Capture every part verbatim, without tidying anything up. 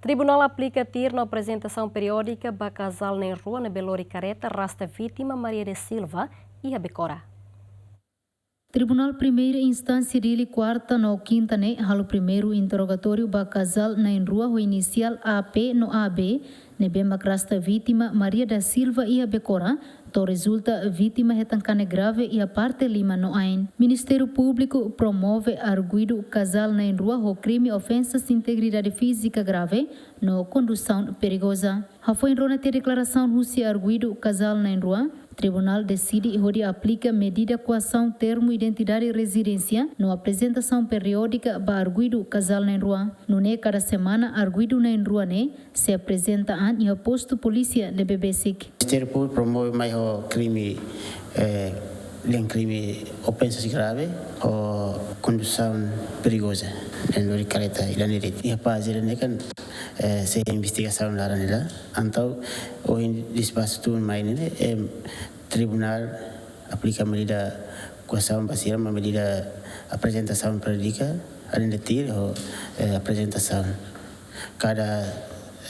Tribunál aplika tir no aprezentasaun periódika ba kazál na'in-rua ne'ebé lori kareta rasta vítima Maria da Silva iha Becora. Tribunál Primeira Instánsia Dili kuarta no kinta ne'e halo primeiru interrogatóriu ba kazál na'in-rua ho inisiál A P no A B, ne'ebé mak rasta vítima Maria da Silva iha Becora, to'o rezulta vítima hetan kanek grave iha parte lima no ain. Ministériu Públiku promove arguidu kazál na'in-rua ho krime ofensas integridade fízika grave no kondusaun perigoza. Hafoin rona tiha deklarasaun husi arguidu kazál na'in-rua, tribunál deside hodi aplika medida koasaun termu identidade rezidénsia no aprezentasaun periódika ba arguidu kazál na'in-rua. Nune'e kada semana arguidu na'in-rua ne'e sei aprezenta an iha postu polísia ne'ebé besik. Ministériu Públiku promove mai ho krime, eh, lian krime ofensas grave ho kondusaun perigoza, lian lori kareta ida-ne'e de'it. Iha pájina ne'e kan, eh, sei investigasaun laran ne'e la. Entaun, ohin despaxu tun mai ne'e, em, tribunál aplika medida koasaun ba sira, mak medida aprezentasaun periódika, alende tir ho, eh, aprezentasaun. Kada,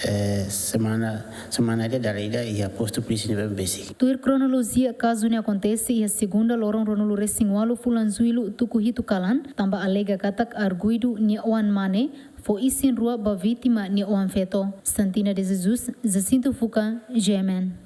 eh, semana, semana ida dala ida iha postu polísia ne'ebé besik. Tuir kronolojia kazu ne'e akontese iha segunda loron ruanulu-resin-ualu fulan Jullu tuku hitu kalan, tanba alega katak arguidu nia oan mane fó isin rua ba vítima nia oan feto. Santina de Jesus, Jacinto Fuca, G M N.